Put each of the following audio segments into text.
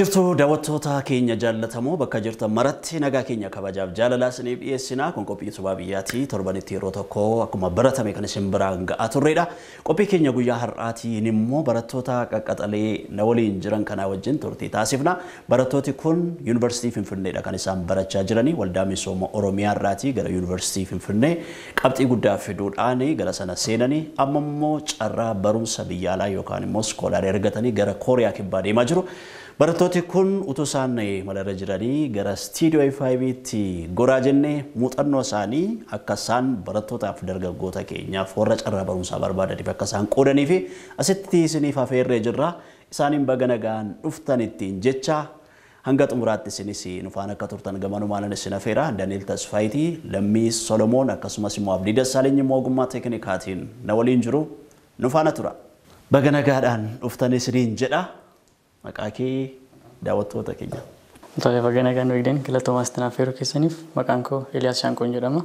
Jirtu daawwattoota keenya jaallatamoo, bakka jirtan maratti nagaa keenya kabajaaf jaalalaa isiniif dhiyeessina. Kun qophii utubaa biyyaati. Torbanitti yeroo tokko akkuma baratame kan isin biraan ga'aa turredha. Qophii keenya guyyaa har'aatiin immoo barattoota qaqqaxalee na waliin jiran kanaa wajjin turtii taasifna. Barattooti kun Yuunivarsiitii Finfinneedha kan isaan barachaa jiranii. Waldaa Misooma Oromiyaa irraatii gara Yuunivarsiitii Finfinnee qabxii guddaa fiduudhaan gara sana seenanii, amma immoo carraa barumsa biyya alaa yookaan immoo scholar argatanii gara Kooriyaa Kibbaa deemaa jiru. Barattooti kun utuu isaan malarra jiranii gara istiidiyoo FIB'tti goraa jennee, muuxannoo isaanii akka isaan barattootaaf dargaggoota keenyaaf, warra carraa barumsaa barbaadaniif akka isaan qoodanii fi asitti isiniif afeerree jirra. Isaaniin baga nagaan dhuftan ittiin jecha, hanga xumuraatti isinis nu faana akka turtan gamanumaan isin afeera. Daniel Tasfaayitii, Lammii Solomoon akkasumas immoo Abdii Dassaaleny immoo ogummaa teeknikaatiin na waliin jiru, nu faana tura. Baga nagaadhaan dhuftan isiniin jedha. Maqaa kee daawwattoota keenya. Tole, baga nagaan nu galatoomaa sitti affeeruu keessaniif. Maqaan koo Eeliyaas Shaanqoon jedhama.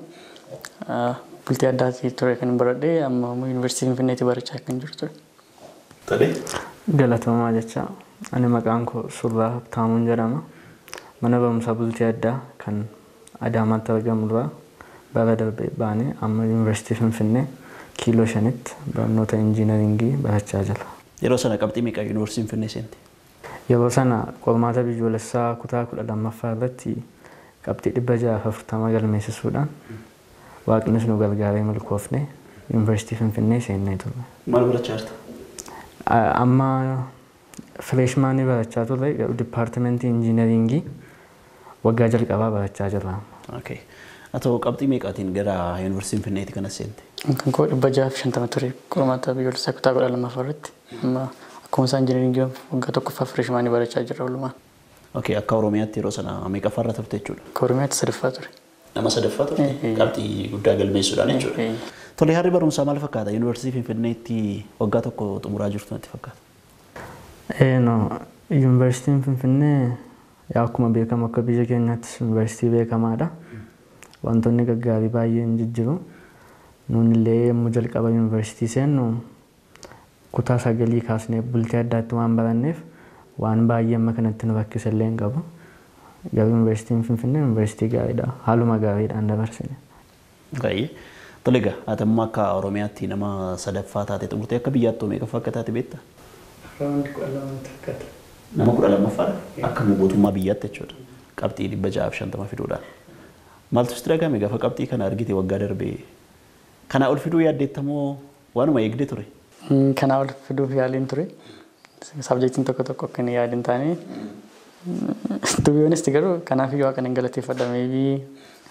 Bultii addaatii ture kan baradhee, amma immoo Yuunivarsiitii Finfinneetti barachaa kan jiru ture. Tole. Galatoomaa jecha, ani maqaan koo Surraa Habtaamuun jedhama. Mana barumsaa bultii addaa kan Adaamaatti argamu irraa bara darbe baanee, amma Yuunivarsiitii Finfinnee kiiloo 5tti barnoota injiinaringii barachaa jira. Yeroo sana qabxii meeqa Yuunivarsiitii Finfinnee seente? Yeroo sana qormaata biyyoolessaa kutaa 12ffaa irratti qabxii 640 galmeessisuudhaan, waaqnis nu gargaaree, milkoofne, Yuunivarsiitii Finfinnee seennee turre. Maal barachaa jirta? Amma freshman barachaa turre, garuu dipaartimentii injiinaringii waggaa jalqabaa barachaa jirra. Okay. Haa ta'u, qabxii meeqaatiin gara Yuunivarsiitii Finfinneetti kana seente? Kan koo 650 ture qormaata biyyoolessaa kutaa 12ffaa irratti. Amma akkuma isaan injiinaringii waggaa tokkoffaa freshman barachaa jirra walumaan. Okay, akka Oromiyaatti yeroo sana meeqaffaarra turte jechuudha? Akka Oromiyaatti sadaffaa ture. Nama sadaffaa turte? Qabxii guddaa galmeessuudhaan jechuudha. Tole, haalli barumsaa maal fakkaata? Yuunivarsiitii Finfinneetti waggaa tokko xumuraa jirtu natti fakkaata. No, Yuunivarsiitiin Finfinnee yaa akkuma beekamu akka biyya keenyaattis yuunivarsiitii beekamaadha. Wantoonni gaggaarii baay'een jijjiru. Nuun illee yommuu jalqaba yuunivarsiitii seennu kutaa sagalii kaasnee bultii addaatti waan baranneef, waan baay'ee amma kanatti nu rakkisa illee hin qabu. Garuu Yuunivarsiitiin Finfinnee yuunivarsiitii gaariidha. Haaluma gaariidhaan dabarsine. Baay'ee. Tole egaa, ati immoo akka Oromiyaatti nama sadaffaa taate xumurtee, akka biyyaatti meeqaffaa akka taate beektaa? Round 12 fakkaata. Nama 12ffaadha. Akka guutummaa biyyaatti jechuudha. Qabxii 650 fiduudhaan. Maaltu sitti dhagahame gaafa qabxii kana argite waggaa darbee? Kanaa ol fiduu yaaddeettamoo waanuma eegde ture? Kanaa ol fiduuf yaaliin ture. Subjectiin tokko tokko akka inni yaadin taane. To be honest garuu kanaaf iyyuu Waaqa nan galateeffadha. Maybe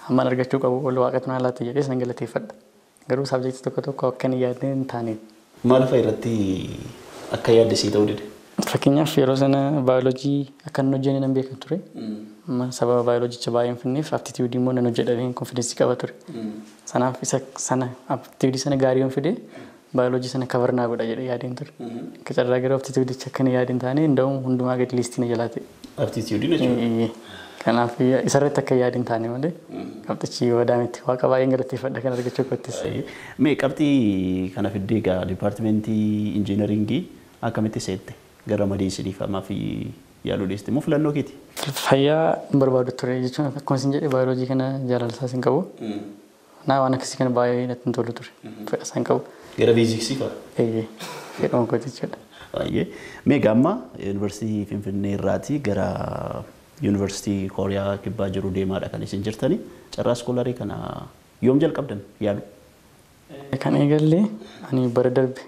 hammaan argachuu qabu ol Waaqatu naa laata jedhees nan galateeffadha. Garuu subjectii tokko tokko akka inni yaadne hin taane. Maal fa'a irratti akka yaadde sii ta'uu dide? Fakkeenyaaf, yeroo sana baayoloojii akka inni hojjenne nan beekan ture. Sababa baayoloojicha baay'ee hin finneef, aptitude immoo nan hojjedha confidence qaba ture. Sanaaf isa sana, aptitude sana gaarii yoon fide, baayoloojii sana cover naa godha jedhee yaadeen ture. Akka carraa garuu aptitudicha akka inni yaadin taane, nda'uun hundumaa gadi list na jalaa ta'e. Aptitudeiin jechuudha. Kanaaf isarratti akka yaadin taane malee, qabxichi wadaamitti, Waaqa baay'een galateeffadha kan argachuu kottis. Mee qabxii kana fiddee egaa dipaartimentii injiinaringii akkamitti seette? Gara medicine fa'aa fi yaaluu dhiiste moo filannoo keeti? Fayyaa hin barbaadu ture jechuun, akkuma isin jedhe baayoloojii kana jaalala isaas hin qabu. Naa waan akkasii kana baay'ee natti hin tolu ture. Fedha isaa hin qabu. Gara fiiziksii fa'a? Eeyyee, fedhuma kooti jechuudha. Baay'ee. Mee gamma Yuunivarsiitii Finfinnee irraatii gara Yuunivarsiitii Kooriyaa Kibbaa jiru deemaadha kan isin jirtani. Carraa scholar kana yoom jalqabdan yaalu? Kan eegalle ani bara darbe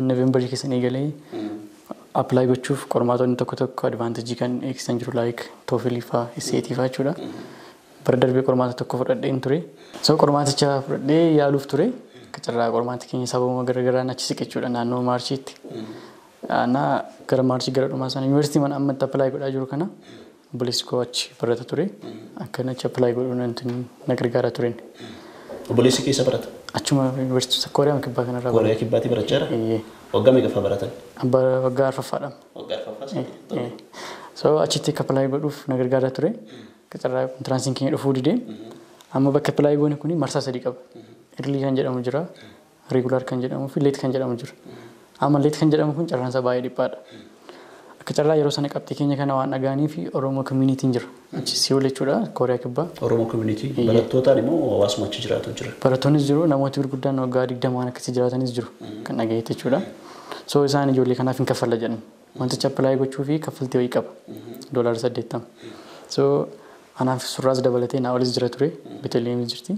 Noovembarii keessan eegalee apply gochuuf. Qormaatonni tokko tokko advantage kan eegsisan jiru, like TOEFL fa'aa, SAT fa'aa jechuudha. Bara darbee qormaata tokko fudhadheen ture. So qormaaticha fudhadhee yaaluuf ture. Akka carraa qormaati keenya sababuma garaagaraan achi siqe jechuudha naannoo Maarchiitti. Naa gara Maarchii gara dhumaa sana yuunivarsiitii mana ammatti apply godhaa jiru kana obboleessi koo achi barata ture. Akka achi apply godhuu na gargaaraa tureen. Obboleessi keessa barata? Achuma yuunivarsiitii Kooriyaa Kibbaa kanarraa. Kooriyaa Kibbaatti barachaa jira? Waggaa meeqaffaa baratan? Waggaa arfaffaadha. Waggaa arfaffaa. So achitti akka apply godhuuf na gargaaraa ture. Carraa entranceiin keenya dhufuu didee. Amma bakka apply goone kuni marsaa sadii qaba. Early kan jedhamu jira, regular kan jedhamuu fi late kan jedhamu jira. Amma late kan jedhamu kun carraan isaa baay'ee dhiphaadha. Akka carraa yeroo sana qabxii keenya kana waan dhaga'anii fi Oromoo communityn jira. Achi Si'ool jechuudha, Kooriyaa Kibbaa. Oromoo community barattootaan immoo hawaasuma achi jiraatu jira. Barattoonnis jiru, namooti gurguddaan waggaa 20 waan akkasii jiraatanis jiru kan dhagayetti jechuudha. So isaan ijoollee kanaaf hin kaffalla jedhan. Wanticha apply gochuu fi kaffaltii wayii qaba. $80. So anaaf surraas dabalatee naa olis jira ture, Beeteleemis jirti.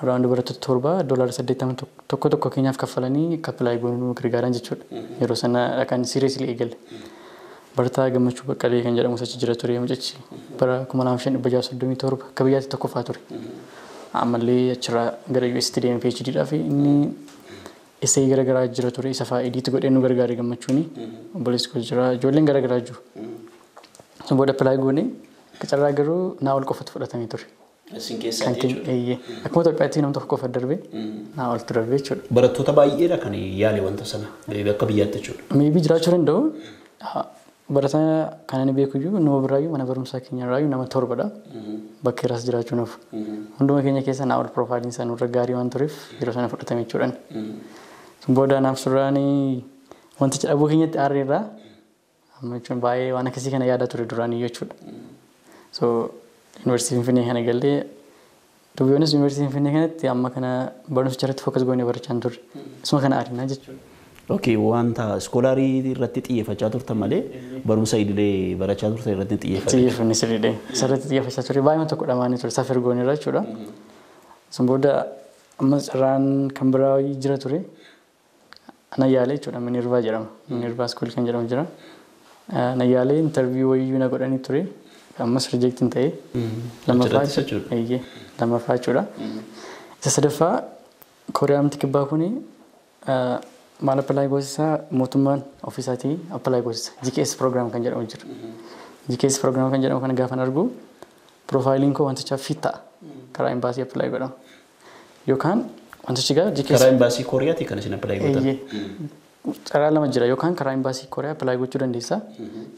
Around barattoota 7 $80 tokko tokko keenyaaf kaffalanii akka apply goonuu nu gargaaran jechuudha. Yeroo sana dhaqan seriously eegalle. Barataa Gammachuu Baqqalee kan jedhamu achi jira ture mucichi bara 2637 akka biyyaatti tokkoffaa ture. Ammallee achirraa gara UST deemee PhD dhaa fi inni essay garaagaraa jira ture isa fa'aa edit godhee nu gargaare Gammachuuni. Obboleessi koo jira, ijoolleen garaagaraa jiru. Sun booda apply goone, akka carraa garuu naa ol qofatu fudhatamee ture. Isin keessaa jechuudha. Akkuma Itoophiyaatti nama tokko qofa darbee naa oltu darbee jechuudha. Barattoota baay'eedha kan yaale wanta sana akka biyyaatti jechuudha. Maybe jiraachuu danda'u. Barataa kan ani beeku iyyuu nama biraayyuu mana barumsaa keenya irraayyuu nama 7dha. Bakka irraas jiraachuu nuuf. Hunduma keenya keessa naa ol profileiin isaa nurra gaarii waan tureef yeroo sana fudhatame jechuudhaan. Sun booda naaf surraan wanticha dhabuu keenyatti aarreerraa amma jechuun baay'ee waan akkasii kana yaada ture duraan iyyuu jechuudha. So Yuunivarsiitii Finfinnee kana gallee, to be honest, Yuunivarsiitii Finfinnee kanatti amma kana barumsicha irratti focus goonee barachaa hin turre. Isuma kana aarinaa jechuudha. Okay, wanta scholarii irratti xiyyeeffachaa turtan malee barumsa idilee barachaa turtan irratti xiyyeeffatan. Xiyyeeffanne sirriidha. Isarratti xiyyeeffachaa ture. Baay'ee tokko dhamaanii ture. Safar gooneerra jechuudha. Sun booda amma carraan kan biraa jira ture. Na yaalee jechuudha. Minervaa jedhama. Minervaa School kan jedhamu jira. Na yaalee interview wayiyyuu na godhanii ture. Ammas reject hin ta'e. Lammaffaa jechuudha. Lammaffaa jechuudha. Isa sadaffaa Kooriyaa Kibbaa kuni maal apply goosisaa, mootummaan ofiisaatii apply goosisa. GKS program kan jedhamu jira. GKS program kan jedhamu kana gaafan argu profileiin koo wantichaaf fit ta'a. Karaa embassy apply godhama. Yookaan wantichi gaa GKS. Karaa embassy Kooriyaati kan isin apply gootan? Karaa lama jira, yookaan karaa embassy Kooriyaa apply gochuu dandeessa.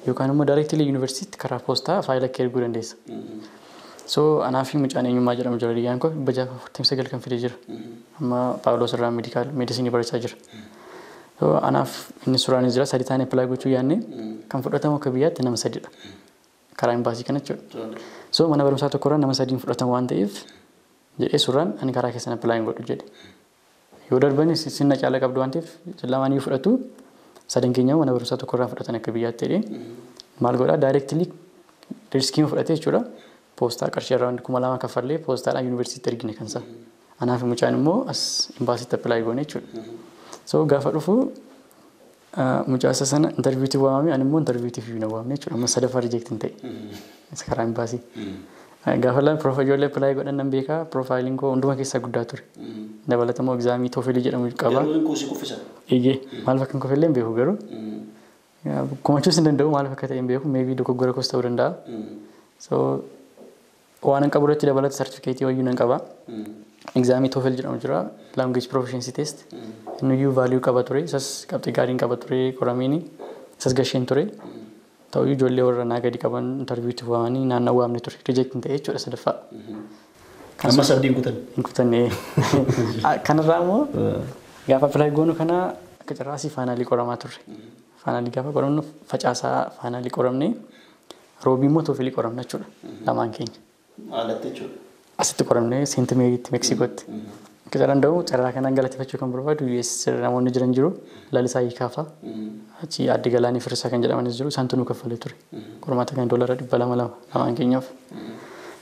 Yookaan immoo directly yuunivarsiitii karaa poostaa faayila kee erguu dandeessa. So anaa fi mucaan eenyummaa jedhamu jira, hiriyyaan koo 649 kan fidee jira. Amma Paawuloos irraa medical medicine barachaa jira. So anaaf inni suuraanis jira, sadi taanee apply gochuu yaadne, kan fudhatamu akka biyyaatti nama sadidha. Karaa embassy kana jechuudha. So mana barumsaa tokkorraa nama sadiin fudhatamu waan ta'eef jedhee suuraan ani karaa keessan apply hin godhu jedhe. Yoo darbanis sinna caala qabdu waan ta'eef lamaan iyyuu fudhatu, sadan keenya mana barumsaa tokkorraa fudhatan akka biyyaatti jedhee maal godhaa, directly riskii fudhatee jechuudha. Poostaa qarshii irraa 2000 kaffallee poostaadhaan yuunivarsiitii ergine kan isaa. Anaaf mucaan immoo as embassytti apply goone jechuudha. So gaafa dhufu mucaa isa sana interviewtiif waamame, ani immoo interviewtiif iyyuu na waamne jechuudha. Amma sadaffaa reject hin ta'e. Isa karaa embassy. Gaafa laan profile ijoollee apply godhan nan beekaa, profileiin koo hunduma keessaa guddaa ture. Dabalatamoo examii TOEFLii jedhamu qaba. Yeroo inni kuffisa. Eeyyee, maal akka hin kuffellee hin beeku garuu. Komachuus hin danda'u, maal akka ta'e hin beeku, maybe dogoggora koos ta'uu danda'a. So waan hin qabu irratti dabalata sartifikeetii wayyuu nan qaba. Examii TOEFL jedhamu jira, language proficiency test. Inniyyuu value qaba ture, isas qabxii gaariin qaba ture qoramiini, isas gasheen ture. Ta'uyyuu ijoollee warra naa gadi qaban interviewtiif waamanii naannoo waamne ture. Reject hin ta'e jechuudha sadaffaa. Amma abdiin kutan. Hin kutanne. Kanarraa immoo gaafa apply goonu kana akka carraasii finalii qoramaa turre. Finalii gaafa qoramnu, facaasaa finalii qoramne, roobii immoo TOEFLii qoramna jechuudha lamaan keenya. Haalatti jechuudha. Asitti qoramne, Seent Meeriitti, Meeksikootti. Akka carraan da'u carraa kanaan galateeffachuu kan barbaadu US namoonni jiran jiru, Lalisaa Hiikaafaa. Achi Adde Galaanii Firsaa kan jedhamanis jiru, isaantu nu kaffalee ture. Qormaata kan $200 lama lamaan keenyaaf.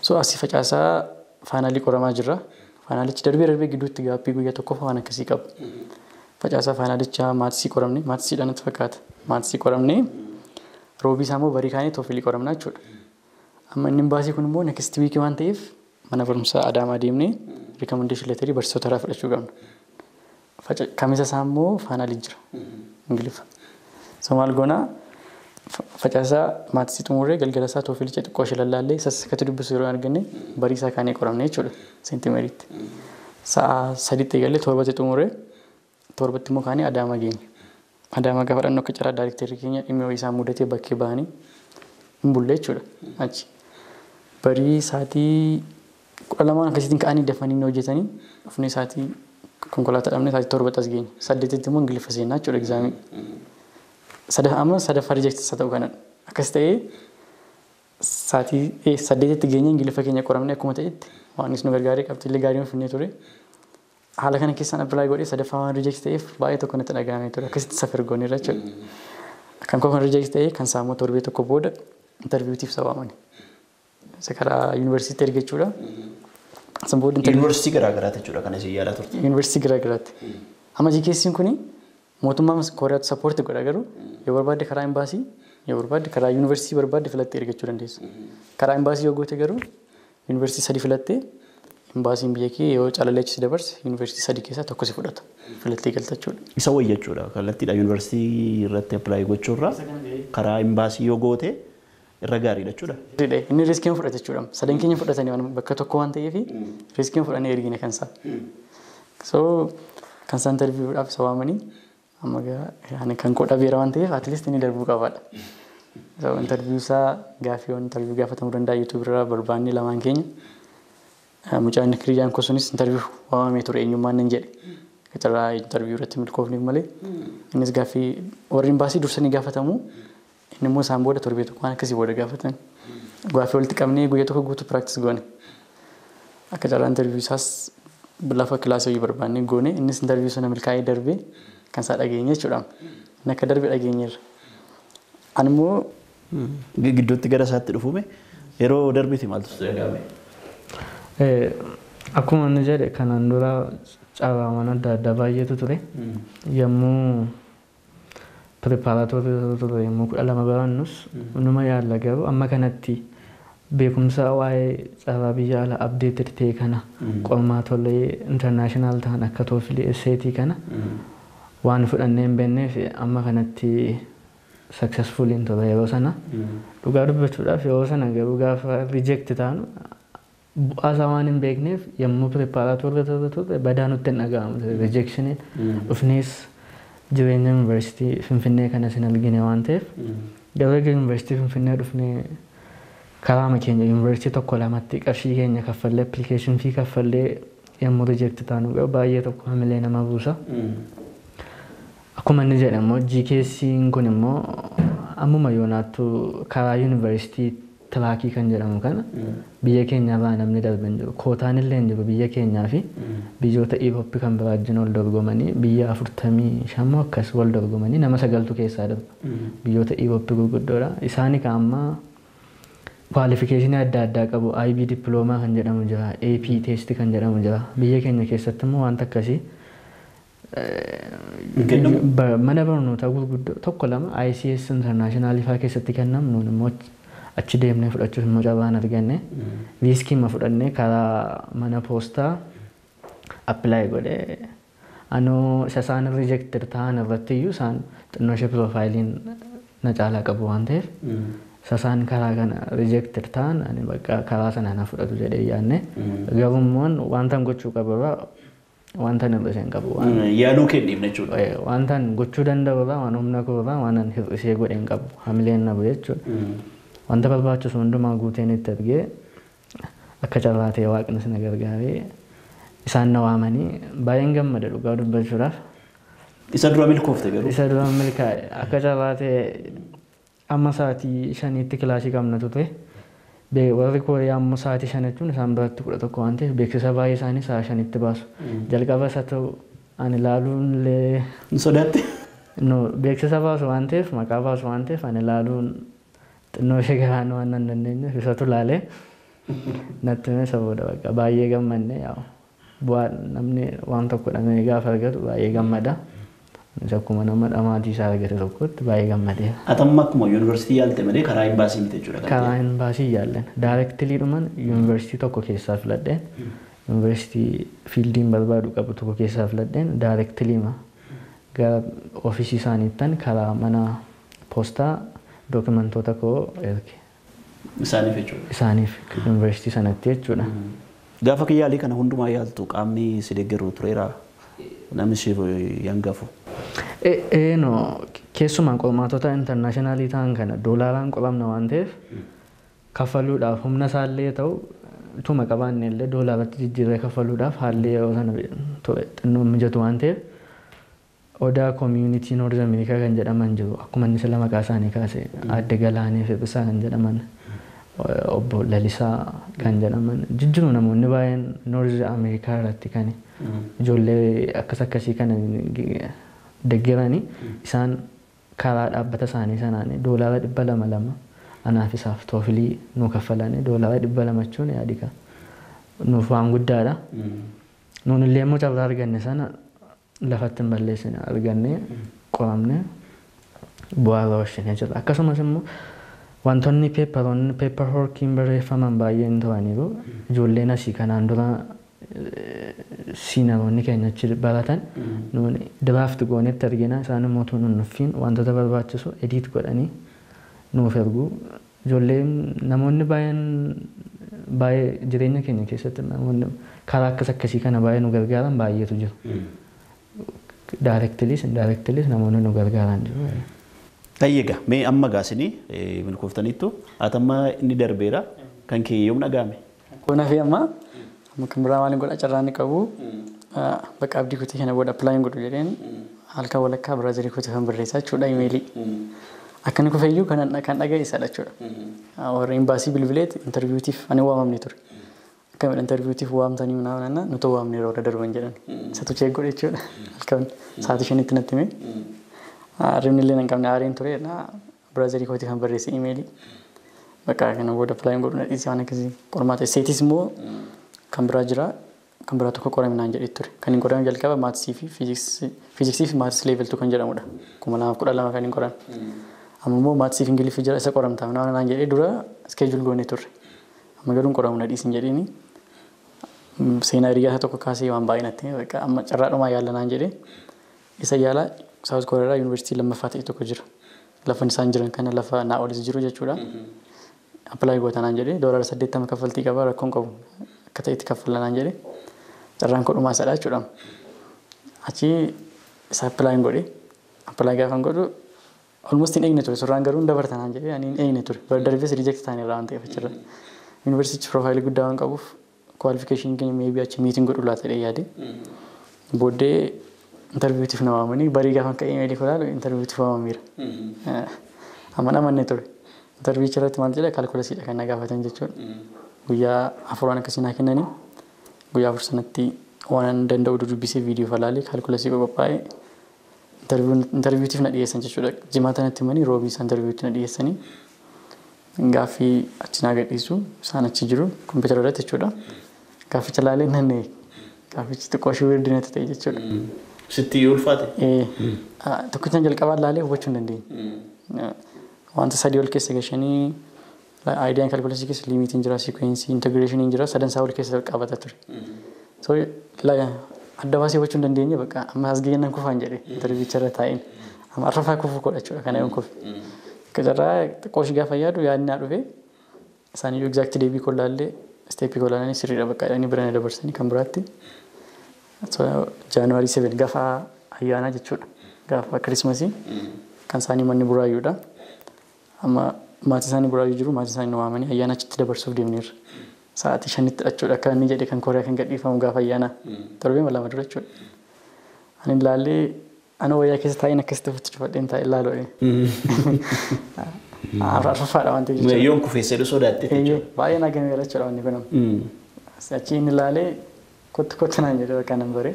So asii facaasaa finalii qoramaa jirra. Finalichi darbee darbee gidduutti gaaffii guyyaa tokkoof waan akkasii qaba. Facaasaa finalichaa mathsii qoramne, mathsiidhaan natti fakkaata. Mathsii qoramne, roobii isaa immoo barii kaanii TOEFLii qoramna jechuudha. Amma inni embassy kun immoo next week waan ta'eef mana barumsaa Adaamaa deemnee recommendation letterii barsiisota irraa fudhachuu qabna. Kamisa isaa immoo finalii jira. Ingiliffa. So maal goonaa, facaasaa mathsii xumurree galgala isaa TOEFLicha xiqqoo ishee lallaallee isas akkatti dubbisu yeroo arganne barii isaa kaanee qoramne jechuudha Seent Meeriitti. Sa'a 3tti eegallee 7tti xumurree, 7tti immoo kaanee Adaamaa geenye. Adaamaa gaafa dhaqnu akka carraa directorri keenya dhimmi wayii isaan mudatee bakkee bahanii hin bulle jechuudha achi. Barii sa'aatii 12 akkasitiin ka'anii dafanii inni hojjetanii dhufnee sa'aatii konkolaataa dhabnee sa'aatii 7tti as geenye. 8tti immoo Ingiliffa seenaa jechuudha examii. Amma sadaffaa reject isa ta'u kanadha. Akkas ta'ee sa'aatii 8tti geenye Ingiliffa keenya qoramne akkuma ta'etti waanis nu gargaaree qabxiillee gaarii nu finnee ture. Haala kana keessaan apply godhee sadaffaa waan reject ta'eef baay'ee tokko natti dhaga'amee ture. Akkasitti safar gooneerra jechuudha. Kan koo kan reject ta'ee kan isaa immoo torbee tokko booda interviewtiif isa waamani. Isa karaa yuunivarsiitii erga jechuudha. San booda Yuunivarsiitii garaa garaatti jechuudha kan isin yaalaa turte. Yuunivarsiitii garaa garaatti. Amma GKS'n kuni mootummaa Kooriyaatu support godha garuu yoo barbaadde karaa embaasii yoo barbaadde karaa yuunivarsiitii barbaadde filattee ergachuu dandeessa. Karaa embaasii yoo goote garuu yuunivarsiitii sadi filattee embaasiin biyya kee yoo calalee achi si dabarse yuunivarsiitii sadi keessaa tokko si fudhata. Filattee galta jechuudha. Isa wayya jechuudha. Kallattiidha yuunivarsiitii irratti apply gochuurra karaa embaasii yoo goote irra gaariidha jechuudha. Inni riskiin fudhate jechuudha. Sadan keenya fudhatanii waan bakka tokko waan ta'eef riskiin fudhannee ergine kan isaa. So kan isaa interviewdhaaf isa waamanii amma kan koo dhabeera waan ta'eef at least inni darbuu qabaadha. So interview isaa gaaffiiwwan interview gaafatamuu danda'a YouTube irraa barbaanne lamaan keenya. Mucaan hiriyyaan koo sunis interview waamamee ture eenyummaan nan jedhe. Qacarraa interview irratti milkoofneef malee innis gaaffii warri embaasii dursanii gaafatamu inni immoo isaan booda torbee tokko waan akkasii booda gaafatan. Gaaffii walitti qabnee guyyaa tokko guutuu practice goone. Akka carraa interview isaas lafa kilaasii hojii barbaannee goone innis interview sana milkaa'ee darbee kan isaa dhageenye jechuudha. Inni akka darbe dhageenyeerra. Ani immoo Gidduutti gara isaatti dhufume yeroo darbiti maaltu sitti dhaga'ame? Akkuma inni jedhe kanaan dura carraawwan adda addaa baay'eetu ture. Yommuu preparatory ture yommuu 12 barannus numa yaalla garuu amma kanatti beekumsa waa'ee carraa biyya alaa updated ta'e kana qormaatolee international ta'an akka TOEFL SAT kana waan fudhannee hin beekneef amma kanatti successful hin turre yeroo sana. Dhugaa dubbachuudhaaf yeroo sana garuu gaafa reject taanu bu'aa isaa waan hin beekneef yommuu preparatory turre badaa nutti hin dhaga'amu rejectioniin dhufnees jireenya yuunivarsiitii Finfinnee kanas hin argine waan ta'eef garuu erga yuunivarsiitii Finfinnee dhufnee karaama keenya yuunivarsiitii tokko lamatti qarshii keenya kaffallee application fee kaffallee yommuu reject taanu garuu baay'ee tokko hamilee nama buusa. Akkuma inni jedhe immoo GKS'n kun immoo ammuma yoonaattu karaa yuunivarsiitii track kan jedhamu kana biyya keenyarraa namni darbe hin jiru. Kootaan illee hin jiru biyya keenyaa fi biyyoota Irooppii kan biraa wajjin wal dorgomanii biyya 45 akkas wal dorgomanii nama 9tu keessaa darba. Biyyoota Irooppii gurguddoodha. Isaani kan amma qualification adda addaa qabu. IB diploma kan jedhamu jira. AP test kan jedhamu jira. Biyya keenya keessatti immoo wanta akkasii mana barnootaa gurguddoo tokko lama ICS International faa keessatti kennamu nuun immoo achi deemnee fudhachuuf immoo carraan arganne risk ma fudhannee karaa mana poostaa apply godhee anoo isa isaan rejected ta'an irratti iyyuu isaan xinnoo ishee profileiin na caalaa qabu waan ta'eef isa isaan karaa kana rejected ta'an ani bakka karaa sana na fudhatu jedhee yaadne garuu immoo wanta gochuu qabu irraa wanta hir'isee hin qabu. Yaaluu kenniif jechuudha. Wanta gochuu danda'u irraa waan humna koo irraa waan hir'isee godhe hin qabu hamileen na bu'e jechuudha. Wanta barbaachisu hundumaa guuteen itti argee akka carraa ta'e waaqnis na gargaaree isaan na waamanii baay'een gammada dhugaa dubbachuudhaaf. Isa dura milkoofte garuu. Isa dura milkaa'e akka carraa ta'e amma sa'aatii 5tti kilaasii qabna ture. Warri Kooriyaa ammoo sa'aatii 5 jechuun isaan biratti 11 waan ta'eef beeksisa baay'ee isaanii sa'a 5tti baasu. Jalqaba isa ta'u ani ilaaluun illee. Hin sodaatte? No, beeksisa baasu waan ta'eef maqaa baasu waan ta'eef ani ilaaluun xinnoo ishee garaan waan nan dandeenyeef isatu ilaalee natti hime isa booda bakka baay'ee gammanne yaa'u. Bu'aa namni waan tokko dhamee gaafa argatu baay'ee gammada. Innis akkuma nama dhamaatii isaa argate tokkotti baay'ee gammadeera. Atamma akkuma yuunivarsiitii yaalte malee karaa imbaasii miti jechuudha. Karaa imbaasii yaallen. Directly dhuman yuunivarsiitii tokko keessaa filadheen yuunivarsiitii fieldiin barbaadu qabu tokko keessaa filadheen directly ma gara ofiisii isaaniittan karaa mana poostaa dookimantoota koo erge. Isaaniif jechuudha. Isaaniif yuunivarsiitii sanatti jechuudha. Gaafa yaalii kana hundumaa yaaltu qaamni si deeggaru tureera namni si hangafu. No, keessumaa qormaatota international ta'an kana doolaaraan qoramna waan ta'eef kaffaluudhaaf humna isaallee ta'u utuma qabaanne illee doolaaratti jijjiirree kaffaluudhaaf haalli yeroo sana ture xinnoo mijatu waan ta'eef Odaa Community North America kan jedhaman jiru, akkuma inni sila maqaa isaanii kaase, Aadde Galaanee Fephisaa kan jedhaman, Obbo Lalisaa kan jedhaman jijjiiru. Namoonni baay'een North America irratti kan ijoollee akkas akkasii kana deeggaranii, isaan karaa dhaabbata isaanii sanaan $200 lama anaaf isaaf TOEFLii nu kaffalanii. $200 jechuun yaadika nuuf waan guddaadha. Nuun illee immoo carraa arganne sana lafatti hin balleessine, arganne qoramne bu'aa irra oolchinee jira. Akkasumas immoo wantoonni paperoonni paper workiin barreeffaman baay'een turaniiru. Ijoolleen asii kanaan dura senioroonni keenya achi baratan nuuni draft goonetti argina, isaan immoo utuu nun nuffiin wantoota barbaachisu edit godhanii nuuf ergu. Ijoolleen namoonni baay'een baay'ee jireenya keenya keessatti namoonni karaa akkas akkasii kana baay'ee nu gargaaran baay'eetu jiru. Directlys indirectlys namoonni nu gargaaran jiru. Egaa mee amma gaasinii milkooftaniittu, ati amma inni darbeera, kan kee yoom dhaga'ame? Kun hafi amma amma kan biraa maaliin godha, carraa inni qabu bakka abdii kutii kana booda applyin godhu jedheen halkan walakkaa brother kutii kan barreessaa jechuudha emailii. Akka inni kufeeyyuu kan dhaga'e isadha jechuudha. Warra embassy bilbileet interviewtiif ani waamamne ture. Akkamidha interviewtiif waamtanii minaa nuti waamne yeroo darban jedhan. Isatu check godhe jechuudha. Halkan sa'aatii 5tti natti hime. Ribni illee hin qabne, aariin ture. Brother kootii kan barreesse emailii. Bakka kana booda applyin godhu na dhiisee, waan akkasii qormaata. SATis immoo kan biraa jira. Kan biraa tokko qorame naan jedhee ture. Kan hin qorame jalqaba mathsii fi fiiziksii fi maths level 2 kan jedhamudha. 2012 kan hin qorame. Amma immoo mathsii fi ingiliffii jira, isa qoramta naan jedhee dura schedule goonee turre. Amma garuu hin qoramu na dhiisin jedheeni. Seenaa hiriyaa tokko kaasee waan baay'ee natti hime, amma carraadhumaa yaalla naan jedhee isa yaala. South Koreaa yuunivarsiitii lammaffaa ta'e tokko jira. Lafa isaan jiran kana, lafa naa olis jiru jechuudha. Apply goota naan jedhee, $80 kaffaltii qaba, rakkoon qabu akka ta'etti kaffala naan jedhee, carraan kodhumaa isadha jechuudha. Achi isa applyin godhe. Apply gaafa godhu almost hin eegne ture, surraan garuu hin dabarta naan jedhee ani hin eegne ture. Bara darbes reject ta'an irraa waan ta'eef achirra. Yuunivarsiitichi profileii guddaa waan qabuuf qualificationii keenya maybe achi meetiin godhu laata jedhee yaade. Booddee interviewtiif na waamanii, barii gaafa ka'ee emailii ilaalu interviewtiif waamameera. Amma amanne ture. Interviewicha irratti maal jedha, calculusiidha kan na gaafatan jechuudha. Guyyaa 4 waan akkasii naa kennanii, guyyaa 4 sanatti waan danda'u dubbisee, viidiyoo falaalee, calculusii qophaa'ee interviewtiif na dhiyeessan jechuudha. Jimaata natti himanii, roobii isaa interviewtti na dhiyeessanii, gaaffii achi naa gadhiisu, isaan achi jiru kompiitara irratti jechuudha. Gaafficha laalee nanne, gaaffichi xiqqoo ishee weird natti ta'e jechuudha. Sitti ulfaate? Tokkichaan jalqabaa laalee hubachuu hin dandeenye. Wanta sadii ol keessa gashanii, ideaan calculusii keessa limitiin jira, sequenceii, integrationiin jira, sadan isaa ol keessa qabata ture. So adda baasee hubachuu hin dandeenye. Bakka amma as geennan kufaan jedhe interviewicha irra taa'een. Amma arfafaa kufuu godha jechuudha kana yoon kufe. Carraa xiqqoo ishee gaafa yaadu yaadni naa dhufe, isaaniyyuu exact deebii koo laallee, stepii koo laalanii, sirriidha bakka jedhanii bira na dabarsanii kan biraatti. January 7 gaafa ayyaanaa jechuudha. Gaafa Christmasii kan isaanii manni Buraayyuudha. Amma maatii isaanii Buraayyuu jiru, maatii isaanii nu waamanii ayyaana achitti dabarsuuf deemneerra. Sa'aatii 5tti jechuudha akka inni jedhe kan Kooriyaa kan gadhiifamu gaafa ayyaanaa torbee 2 dura jechuudha. Ani ilaallee, ana wayyaa keessa taa'een akkasitti ofitti cufadheen taa'ee ilaaluu. Arfaffaadha waan ta'eef jechuudha. Yoon kufeessee sodaatte jechuudha. Baay'ee na gameera jechuudha wanni kun. Achi inni ilaalee kottu kottu naan jedhee bakka nan bare.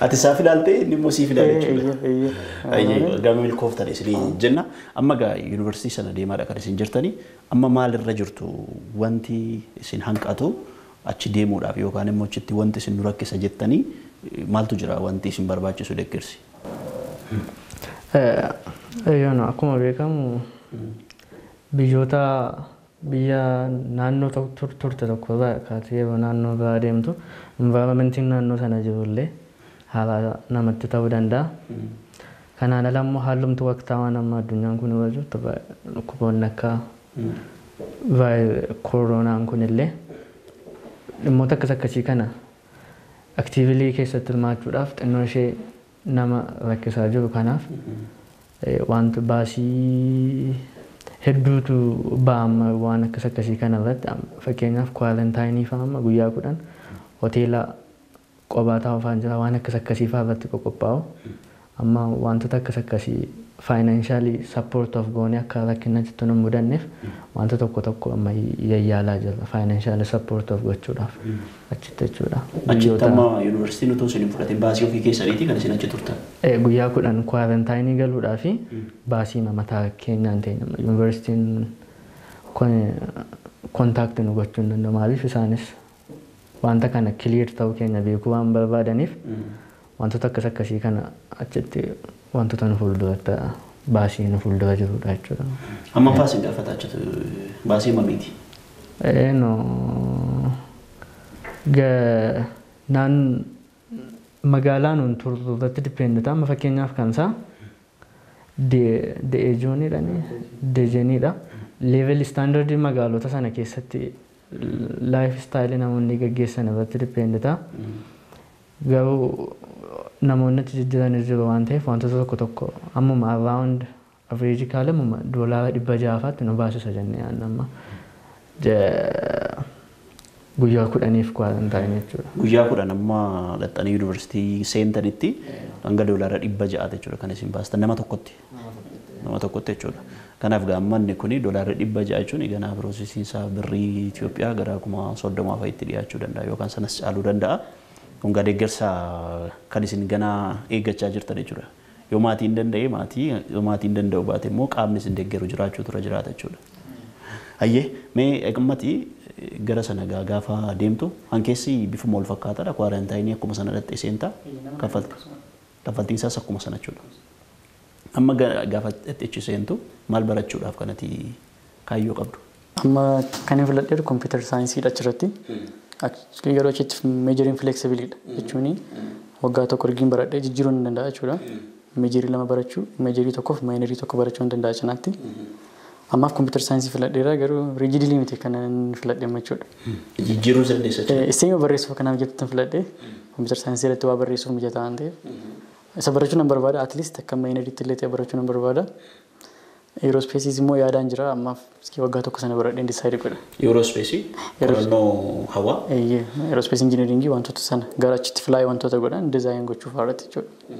Ati isaaf ilaaltee, inni immoo siif ilaale jechuudha. Gama milkooftan isinii jenna. Amma gaa yuunivarsiitii sana deemaadha kan isin jirtanii. Amma maalirra jirtu? Wanti isin hanqatu achi deemuudhaaf yookaan immoo achitti wanti isin nu rakkisa jettanii maaltu jira, wanti isin barbaachisu deeggarsi? Yoon akkuma beekamu biyyoota biyya naannoo turte tokko irraa kaatee yeroo naannoo biraa deemtu environmentiin naannoo sana jirullee haaraa namatti ta'uu danda'a. Kanaan ala immoo haalumti waqtaawaan amma addunyaan kun irra jirtu, dhukkuboonni akka koronaan kunillee dhimmoota akkas akkasii kana actively keessatti hirmaachuudhaaf xinnoo ishee nama rakkisaa jiru. Kanaaf wanti baasii hedduutu ba'ama waan akkas akkasii kana irratti. Fakkeenyaaf quarantineii fa'aa, amma guyyaa 10 hoteela qophaa taa'uu fa'aa jira, waan akkas akkasii fa'aa irratti qophaa'u. Amma wantoota akkas akkasii financially support of goonee akka rakkina jitti nu mudanneef wanta tokko tokko amma yayyaalaa jirra financially support of gochuudhaaf achitti jechuudha. Achitti amma yuunivarsiitiin utuu isin hin fudhatin baasii ofii keessaniiti kan isin achi turtan. Guyyaa 10 quarantine galuudhaa fi baasii mataa keenyaan ta'e yuunivarsiitiin contact nu gochuu hin danda'u. Maaliif isaanis wanta kana clear ta'uu keenya beekuu waan barbaadaniif wantoota akkas akkasii kana achitti wantoota nu fuulduratti baasii nu fuuldura jirudha jechuudha. Amma baasii gaafataa jirtu baasii mamiiti? No naan magaalaa nuun turru irratti depend ta'a. Amma fakkeenyaaf kan isaa deejooniidha deejeniidha. Level standardii magaalota sana keessatti life style namoonni gaggeessan irratti depend ta'a. Garuu namoonni achi jijjiiranis jiru waan ta'eef wantoota tokko tokko ammuma around average kaale ammuma $600 nu baasisa jennee yaadna amma guyyaa 10 quarantine jechuudha. Guyyaa 10 amma dhaxxanii yuunivarsiitii seentanitti hanga $600 jechuudha kan isin baastan nama tokkotti. Nama tokkotti jechuudha. Kanaaf gaammanni kuni $600 jechuun ganaa piroosesiin isaa birrii Itoophiyaa gara 30,000 fa'itti dhiyaachuu danda'a yookaan sanas caaluu danda'a. Kun deeggarsa kan isin ganaa eeggachaa jirtan jechuudha. Yoo maatiin danda'e maatii, yoo maatiin danda'u baate immoo qaamni isin deeggaru jiraachuu tura jiraata jechuudha. Hayyee mee eegammati gara sana gaafa deemtu hankeessi bifuma wal fakkaataadha. Kwarantaayinii akkuma sana dhattee seentaa kaffaltiin isaas akkuma sana jechuudha. Amma gaafa achi seentu maal barachuudhaaf kanati kaayyoo qabdu? Amma kan hin filadheeru kompiitar saayinsiidha achirratti. Actually yeroo achitti meejoriin flexibilidha jechuun waggaa tokko ergiin baradhee jijjiiruu ni danda'a jechuudha. Meejorii 2 barachuu, meejorii 1 fi maayinerii 1 barachuu ni danda'a cinaatti. Ammaaf kompiitar saayinsii filadheera garuu riijidii miti kan inni filadhe jechuudha. Jijjiiruu dandeessa jechuudha. Isseema barreessuuf kanaaf jettu filadhe kompiitar saayinsii irratti waa barreessuuf mijataa waan ta'eef. Isa barachuu nan barbaada at least akka maayineriitti illee ta'e barachuu nan barbaada. Aerospace immoo yaadaan jira ammaaf waggaa tokko sana baradheen decide godha. Aerospace qorannoo hawaa? Aerospace engineering wantoota sana gara achitti fly wantoota godhan design gochuuf haarratti jechuudha.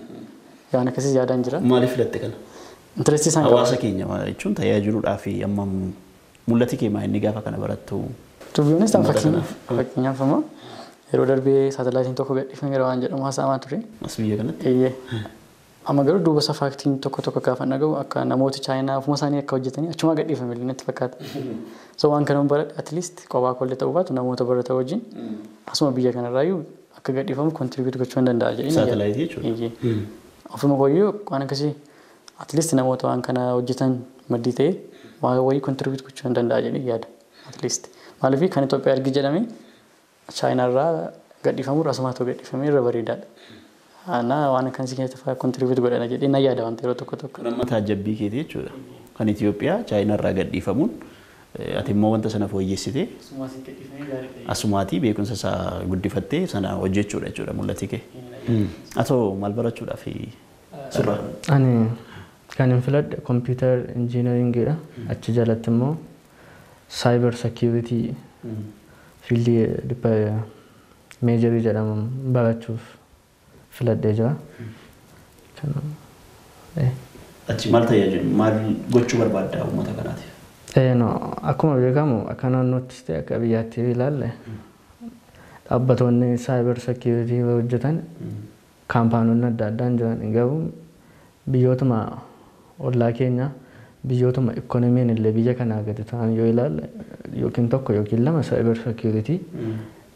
Yaan akkasiis yaadaan jira. Maaliif filatte kana? Interest isaan qaba. Hawaasa keenya jechuun tajaajiluudhaaf amma mul'ati kee maa inni gaafa kana barattu? To be honest fakkeenyaaf amma yeroo darbee saatalaayitiin tokko gadhiifameera waan jedhamu haasa'amaa ture. As biyya kanatti? Amma garuu duuba isaa faaktiin tokko tokko gaafa dhaga'u akka namoota Chaayinaa ofuma isaanii akka hojjetanii achuma gadhiifame illee natti fakkaata. So waan kana baradhe at least kophaa koollee ta'uu baatu namoota barata wajjin asuma biyya kanarraayyuu akka gadhiifamu contribute gochuu hin danda'a jedhee. Saatalaayitii jechuudha. Ofuma kooyyuu waan akkasii at least namoota waan kana hojjetan maddii ta'ee waan wayii contribute gochuu hin danda'a jedhee yaada at least. Maaliif kan Itoophiyaa argi jedhame Chaayinaarraa gadhiifamu asuma ta'uu gadhiifamee irra bareedaadha. Ana waan akkasii keessatti fa'aa contribute godhana jedhee na yaada wanta yeroo tokko tokko. Kun amma taajjabbii keetii jechuudha. Kan Itoophiyaa Chaayinaarraa gadhiifamuun ati immoo wanta sana fooyyessitee asumaatii beekumsa isaa guddifattee sana hojjechuudha jechuudha mul'ati kee. Atoo maal barachuudhaaf surraa? Ani kan hin filadhe computer engineeringidha. Achi jalatti immoo cyber security fiildii meejarii jedhamu barachuuf filadhee jira. Achi maal tajaajilu maal gochuu barbaadda uummata kanaatiif? No, akkuma beekamu akka naannoottis ta'e akka biyyaatti ilaalle dhaabbattoonni cyber security hojjetan kaampaanonni adda addaan jiran garuu biyyootuma ollaa keenya biyyootuma ikoonomiin illee biyya kanaa gadi ta'an yoo ilaalle yookiin tokko yookiin lama cyber security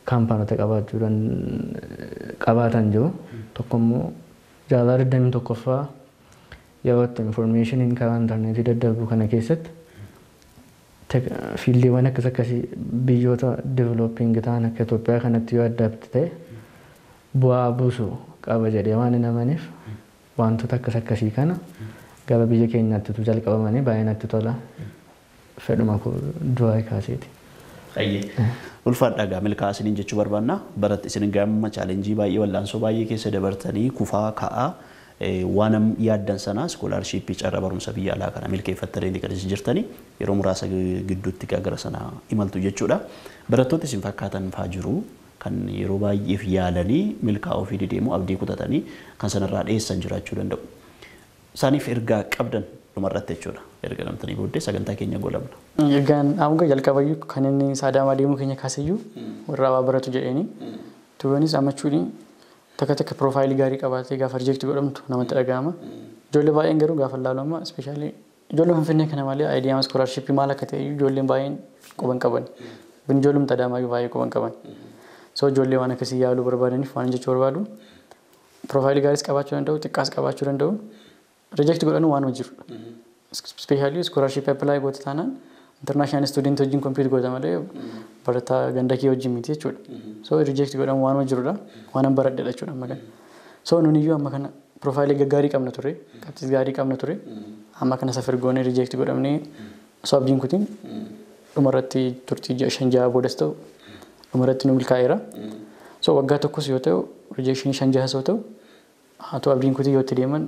kaampaanota qabaachuu qabaatan jiru. Tokko immoo jaarraa 21ffaa yeroo itti informationiin karaa intarneetii daddarbu kana keessatti fiildiiwwan akkas akkasii biyyoota developing ta'an akka Itoophiyaa kanatti yoo addaatti ta'e bu'aa buusu qaba jedhee waan hin amaneef wantoota akkas akkasii kana gara biyya keenyaatti utuu jalqabamanii baay'ee natti tola. Fedhuma duraa kaaseeti. Ulfaadhaa gaa milkaa'aa isiniin jechuu barbaanna. Baratti isin gamma chaalenjii baay'ee wallaansoo baay'ee keessa dabartanii kufaa ka'aa waan yaaddan sana iskoolaarshiippii carraa barumsa biyya alaa kana milkeeffattanii kan isin jirtanii yeroo muraasa gidduutti gara sana imaltu jechuudha. Barattoota isin fakkaatan fa'aa jiru. Kan yeroo baay'eef yaalanii milkaa'uu fi dedeemuu abdii kutatanii kan sanarraa dheessan jiraachuu danda'u. Isaaniif ergaa qabdan dhumarratti jechuudha. Erga namtanii booddee sagantaa keenya goolabna. Ergaan amma jalqabayyuu kan inni Adaamaa deemuu keenya kaaseyyuu warra waa baratu jedheeni. Tubanis ammachuudhi takka takka profile gaarii qabaatee gaafa reject godhamtu namatti dhaga'ama. Ijoollee baay'een garuu gaafa ilaalu amma especially ijoollee Finfinnee kana malee idea scholarship maal akka ta'e ijoolleen baay'een quban qaban. Ijoolleen Adaamaayyuu baay'ee quban qaban. So ijoollee waan akkasii yaaluu barbaadaniif waan jechuu barbaadu profile gaariis qabaachuu danda'u, xiqqaas qabaachuu danda'u, reject godhanuu waan jirudha. Especially scholarship apply goota taanaan international student wajjin compete goota malee barataa ganda kee wajjin miti jechuudha. So reject godhamu waan jirudha, waan an baradhedha jechuudha amma kana. So nun iyyuu amma kana profile gaggaarii qabna ture, qabxiis gaarii qabna ture, amma kana safar goonee reject godhamnee osoo abdiin kutiin dhumarratti turtii ji'a 5-6 boodas ta'u dhumarratti nu milkaa'eera. So waggaa tokkos yoo ta'u rejection 5-6 yoo ta'u haa ta'u abdiin kutii yoo itti deeman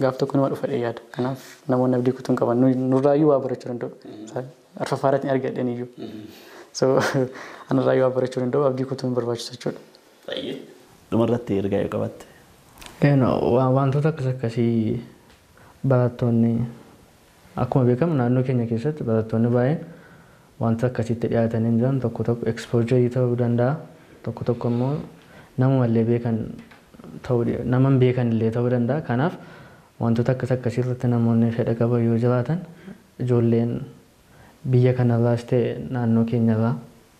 gaaf tokko nama dhufa yaada. Kanaaf namoonni abdii kutuu hin qaban nurraayyuu waa barachuu danda'u. Arfaffaarratti hin argadhan iyyuu. So anarraayyuu waa barachuu danda'u, abdii kutuu hin barbaachisu jechuudha. Dhumarratti ergaa yoo qabaatte. Wantoota akkas akkasii barattoonni akkuma beekamu naannoo keenya keessatti barattoonni baay'een wanta akkasitti dhiyaatanii jiran tokko tokko exposure ta'uu danda'a, tokko tokko immoo namumallee beekan ta'uu, nama hin beekan illee ta'uu danda'a. Kanaaf wantoota akkas akkasii irratti namoonni fedha qaban yoo jiraatan ijoolleen biyya kanarraas ta'e naannoo keenyarraa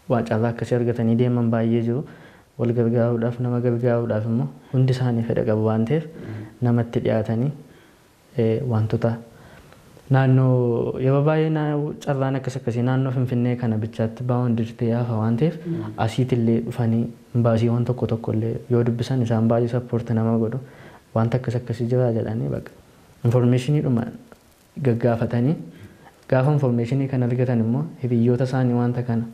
waan carraa akkasii argatanii deeman baay'ee jiru. Wal gargaaruudhaaf, nama gargaaruudhaaf immoo hundi isaanii fedha qabu waan ta'eef namatti dhiyaatanii wantoota naannoo yeroo baay'ee carraan akkas akkasii naannoo Finfinnee kana bichaatti baawwan ta'ee hafa waan ta'eef asiitillee dhufanii baasiiwwan tokko tokko illee yoo dubbisan isaan baay'ee support nama godhu, wanta akkas akkasii jira jedhanii bakka informationiidhuma gaggaafatanii gaafa informationii kan argatan immoo hiriyoota isaanii wanta kana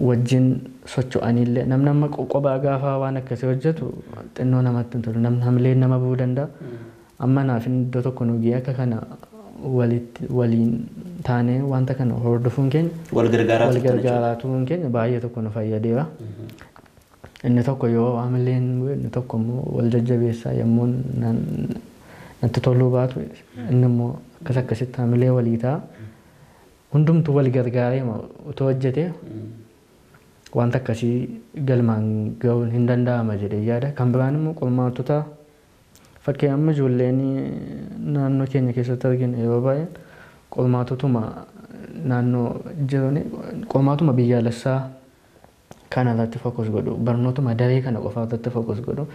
wajjin socho'aniillee namni amma qoqqobaa gaafa waan akkasii hojjetu xinnoo namatti hin tolu, namni hamilee nama bu'uu danda'a. Amma naaf iddoo tokko nu ga'ee akka kana walitti waliin taanee wanta kana hordofuun keenya wal gargaaraa wal gargaaraa turuun keenya baay'ee tokko nu fayyadeera. Inni tokko yoo hamileen bu'e inni tokko immoo wal jajjabeessaa, yommuu natti toluu baatu inni immoo akkas akkasitti hamilee walii ta'a. Hundumtuu wal gargaaree otoo hojjetee wanta akkasii galmaan ga'uun hin danda'ama jedhee yaada. Kan biraan immoo qormaatota fakkii amma ijoolleen naannoo keenya keessatti arginu yeroo baay'ee qormaatotuma naannoo jiran qormaatuma biyyaalessaa kana irratti focus godhu, barnootuma daree kana qofa irratti focus godhu.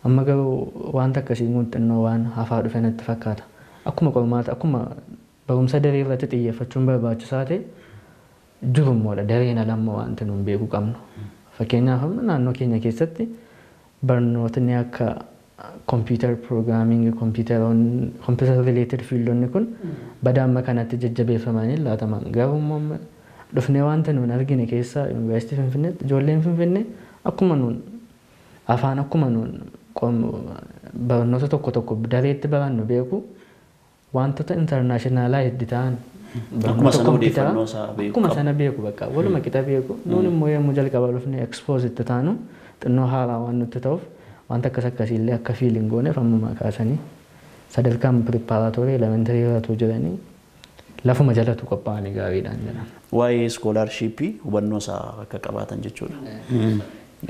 Amma garuu wanta akkasii muuxannoo waan hafaa dhufe natti fakkaata. Akkuma qormaata akkuma barumsa daree irratti xiyyeeffachuun barbaachisaa ta'e jirummoodha dareen alammoo wanti nuun beekuu qabnu. Fakkeenyaaf amma naannoo keenya keessatti barnootni akka computer programming, computer related fieldonni kun bada amma kanatti jajjabeeffamanii laataman. Garuu immoo dhufnee wanta nuun argine keessaa yuunivarsiitii Finfinneetti ijoolleen Finfinnee akkuma nuun afaan akkuma nuun barnoota tokko tokko dareetti barannu beeku wantoota internationalized ta'an akkuma sana odeeffannoo isaa beeku akkuma sana beeku, bakka waluma qixa beeku. Nuun immoo yommuu jalqaba dhufne expose itti taanu xinnoo haaraa waan nutti ta'uuf wanta akkas akkasiillee akka feeling gooneef ammumaa kaasanii sadarkaan preparatory elementary irratti jiranii lafuma jalatu qophaa'anii gaariidhaan jedhama. Waa'ee scholarshipii hubannoo isaa akka qabaatan jechuudha.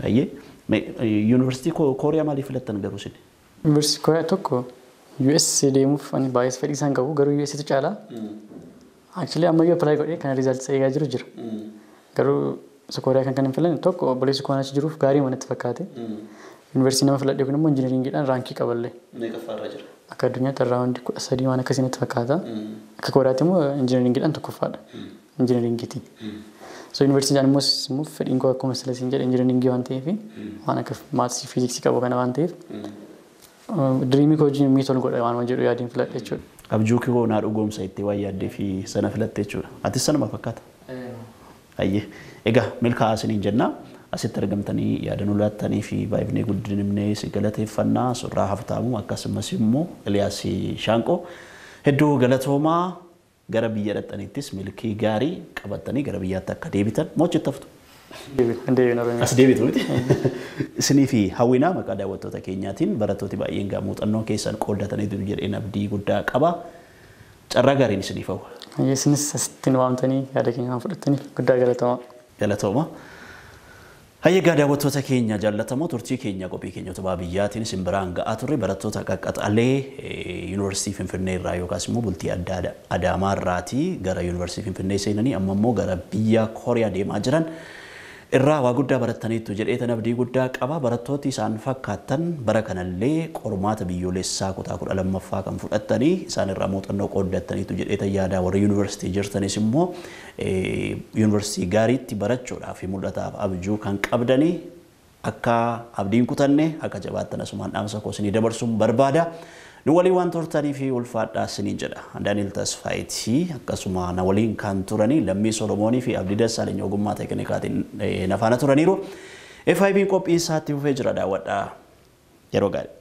Baay'ee. Yuunivarsiitii Kooriyaa maaliif filattan garuu isin? Yuunivarsiitii Kooriyaa tokko US deemuuf ani baay'ee fedhii isaan qabu, garuu US tu caalaa. Actually ammayyuu apply godhee kan result eegaa jiru jira. Garuu Kooriyaa kan hin filanne tokko obboleessi koo achi jiruuf gaarii manatti fakkaate. Yuunivarsiitii nama filadhe kun immoo injineeringiidhaan rankii qaballee. Meeqaffaarra jira? Akka addunyaatti around 13 waan akkasii natti fakkaata. Akka Kooriyaatti immoo injineeringiidhaan tokkoffaadha. Injineeringiitiin. So yuunivarsiitiin immoo immoo fedhiin koo akkuma sila siin jedhe injineeringii waan ta'eef waan akka maths fiiziksii qabu kana waan ta'eef dreamii koo wajjin meet ol godha waan jedhu yaadiin filadhe jechuudha. Abjuu koo naa dhugoomsa itti waan yaaddee fi sana filatte jechuudha. Atis sanuma fakkaata. Ayyee. Egaa milkaa'aa isiniin jenna. Asitti argamtanii yaada nu laattanii fi baay'inee guddinimnee si galateeffannaa Surraa Haftaamuu akkasumas immoo Eliyaas Shaanqoo hedduu galatoomaa, gara biyya dhaqxaniittis milkii gaarii qabattanii gara biyyaatti akka deebitan mo'achitti haftu. Deebiin Oromiyaa. As deebitu miti. Isinii fi hawwinaa maqaa daawwattoota keenyaatiin barattooti baay'een gaa muuxannoo keessan qooddataniitu jedheen abdii guddaa qaba. Carraa gaariin isiniif hawwa. Isinis asitti nu waamtanii yaada keenya waan fudhattaniif guddaa galatooma. Galatooma. Hayyeegaa daawwattoota keenya jaallatamoo, turtii keenya qophii keenya utubaa biyyaatiin isin biraan ga'aa turre barattoota qaqqaxalee Yuunivarsiitii Finfinnee irraa yookaas immoo bultii addaa Adaamaa irraatii gara Yuunivarsiitii Finfinnee seenanii amma immoo gara biyya Kooriyaa deemaa jiran irraa waa guddaa barattaniittu jedheetan abdii guddaa qaba. Barattooti isaan fakkaattan bara kanallee qormaata biyyoolessaa kutaa 12ffaa kan fudhattanii isaan irraa muuxannoo qooddattaniitu jedheetan yaada. Warri yuunivarsiitii jirtanis immoo yuunivarsiitii gaariitti barachuudhaaf mul'ataaf abjuu kan qabdanii akka abdiin kutanne akka jabaattan asumaan dhaamsa koo isinii dabarsuun barbaada. Nu waliin waan turtanii fi ulfaadhaa isiniin jedha. Daani'el Tasfaayitii akkasuma na waliin kan turanii Lammii Solomoonii fi Abdii Dassaaleny ogummaa teeknikaatiin na faana turaniiru. FIB'n qophii isaatti fufee jira, daawwadhaa. Yeroo gaarii.